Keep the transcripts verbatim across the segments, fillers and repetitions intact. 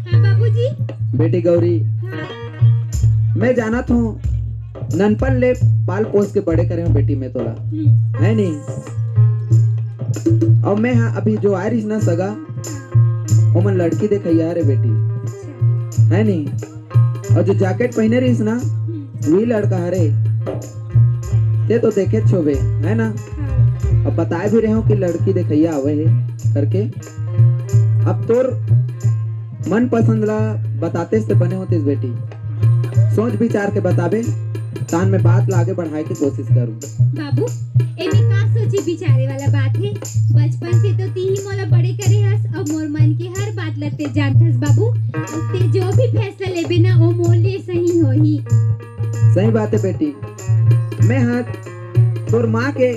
हाँ बाबूजी। बेटी गौरी, हाँ। मैं जानत हूँ, ननपन ले पाल पोस के बड़े करे हूँ बेटी, मैं तोला, हम्म। है नहीं? और मैं, हाँ, अभी जो आय रहिस ना सगा, ओमन लड़की देखइया हरे बेटी, अच्छा। है नहीं? और जो जैकेट पहने रहिस ना, हम्म। वही लड़का हरे। ते तो देखे छोबे, है ना? हाँ। अब बताए भी रहे हो कि लड़की देखइया आवे है करके। अब तोर मनपसंद ला बताते से बने होते बेटी, सोच विचार के बताबे, तान मैं बात ला आगे बढ़ाए के कोशिश करूँ। बाबू, एमे का सोचे बिचारे वाला बात हे? बचपन से तो तीही मोला बड़े करे हस, अउ मोर मन के हर बात ला ते जानथस बाबू। ते जो भी फैसला लेबे ना, ओ मोर लिए सही होही। सही बात है बेटी, मैं हा तोर माँ के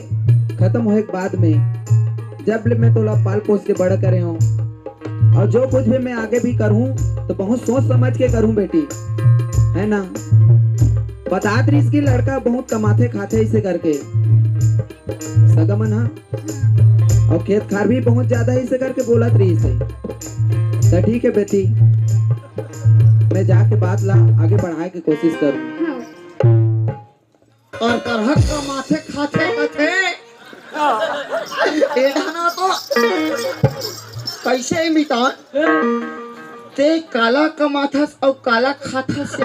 खत्म होए के बाद में, जब ले मैं तोला पाल पोस के बड़ा करे हूँ, और जो कुछ भी मैं आगे भी करूँ तो बहुत सोच समझ के करूँ बेटी, है ना? बतात रहिस कि लड़का बहुत कमाथे खाथे इसे करके सगा मन हा, और खेत खार भी बहुत ज्यादा इसे करके बोलत रहिस हे। तो ठीक है बेटी, मैं जाके बात ला आगे बढ़ाए के कोशिश करूँ। हाँ। और करहक का माथे खाथे कथे। ए धना तो कैसे मिटा? ते काला कमाथस अउ काला खाथस।